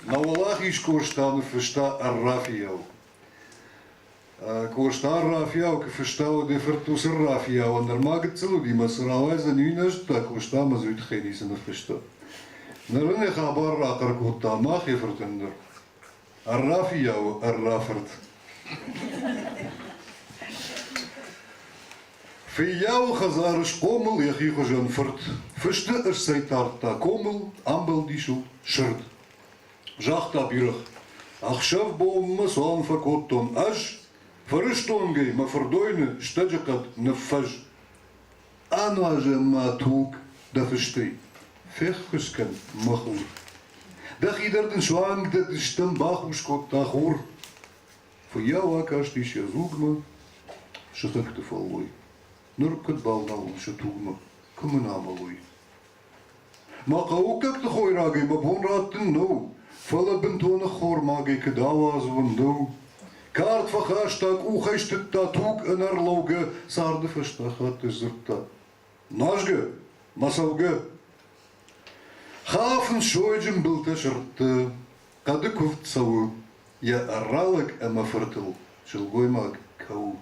Нӕ уӕлахиз Къоста ныффыста ӕррафийау. Къоста ӕррафийау куы фыста, уӕд йӕ фырт уыцы ӕррафийауӕн нырма гыццыл уыди мӕ цы рауайдзӕн, уый нӕ зыдта, Къоста ӕмӕ дзы уый тыххӕй ницы ныффыста. Ныр ын йӕ хабар рахъӕр кодта мах йӕ фыртӕн дӕр. Ӕрра фыййауы ӕрра фырт. Фыййауы хӕдзары схъомыл йӕхи хуызӕн фырт. Фысты ысцӕйтардта комыл, амбӕлдис ыл сырд. Загъта бирӕгъ: Ӕхсӕв-бонмӕ цуан фӕкодтон ӕз, фырыстонгӕй мӕ фырдойны стӕджыхъӕд ныффӕз. Ануазӕм ма туг дӕ фыстӕй, феххуыс кӕн, мӕ хур. Дӕхи дӕр дын суанг дӕ дыстӕм бахус кодта хур. Фыййау акастис йӕ дзугмӕ, сыхӕгты фӕллой. Ныр куыд бавналон сӕ тугмӕ, куы мын амӕлой? Мӕ хъӕуккӕгты хойрагӕй мӕ бон раттын нӕу, фӕлӕ бынтон ӕххормагӕй куыд ауадзон дӕу? Кард фӕхаста, къухӕй стыдта туг ӕнӕрлӕугӕ царды фӕстӕ хатт сдзырдта: Назгӕ, мӕ цӕугӕ! Хафынц сойджын былтӕ сырдты, хъӕды куывд цӕуы, йӕ ӕрра лӕг ӕмӕ фыртыл сылгоймаг кӕуы.